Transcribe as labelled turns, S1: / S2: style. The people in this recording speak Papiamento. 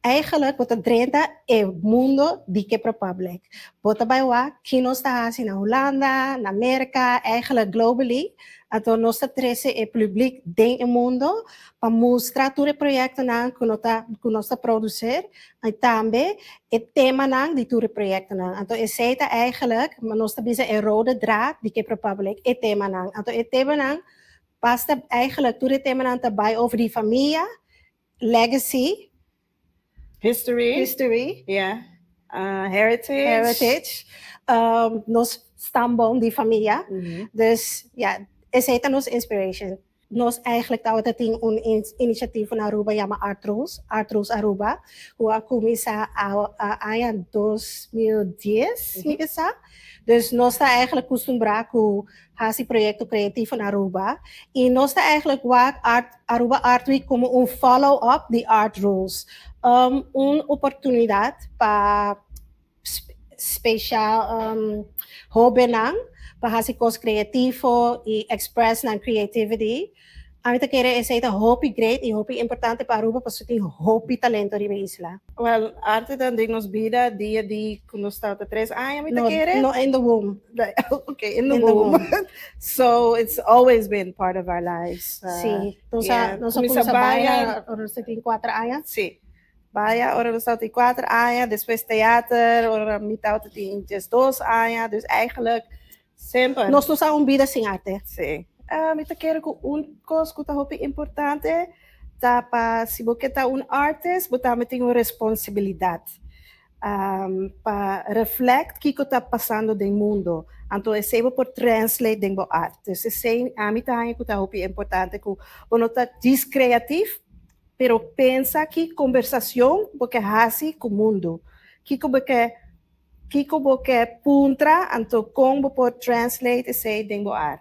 S1: Eigenlijk bo ta drenta e mundo di Kip Republic. Bo ta bai wak ki nos ta hasi na Hulanda, na Merka, eigenlijk globally. Anto nos ta trese e publiek den e mundo pa mustra tur e proyectonan ku nos ta produsir i tambe e temanan di tur e proyectonan. Anto esei ta eigenlijk, nos ta bisa, e rode draad di Kip Republic, e temanan. Anto e temanan basta eigenlijk tur e temanan ta bai over di famia, legacy,
S2: History.
S1: History,
S2: Yeah. Heritage.
S1: Heritage, nos stamboom di famia. Dus ja, esei ta nos inspiration. Nos eigenlijk tabata tin un initiatief na Aruba yama Art Rules, Art Rules Aruba, ku a kuminsá aña 2010, mi sa. Dus nos ta eigenlijk kustumbrá ku hasi proyekto kreativo na Aruba. I nos ta eigenlijk wak Aruba Art Week komo un follow-up di Art Rules. Un oportunidat pa spesial hóbennan pa hasi kos kreativo i express nan creativity. Ami ta kere esei ta hopi great i hopi importante pa Aruba, pasobra tin hopi talento riba e isla.
S2: Well, arte ta den nos bida dia di ku nos tabata 3 aña, mi ta
S1: No,
S2: kere.
S1: No, in the womb.
S2: Okay, in the
S1: In the
S2: womb.
S1: Womb.
S2: So it's always been part of our lives.
S1: Sí. Entonses, nos
S2: Kuminsá
S1: kuminsá
S2: baila.
S1: Baila, ora nos tin 4 aña.
S2: Sí. Baila, ora nos tabatin 4 aña, despues teater, ora mi tabatin 12 aña, dus eigenlijk semper.
S1: Nos no sa un bida sin arte.
S2: Sí. Mi ta kere ku un kos ku ta hopi importante ta pa si bo ta un artist, bo tambe tin un responsabilidat pa reflect kiko ta pasando den mundo. Anto esei bo por translate den bo art. Dus esei ami ta haña ku ta hopi importante, ku bo no ta djis kreativo, pero pensa ki kombersashon bo ke hasi ku mundo. Kiko bo ke puntra, anto kon bo por translate esei den bo art.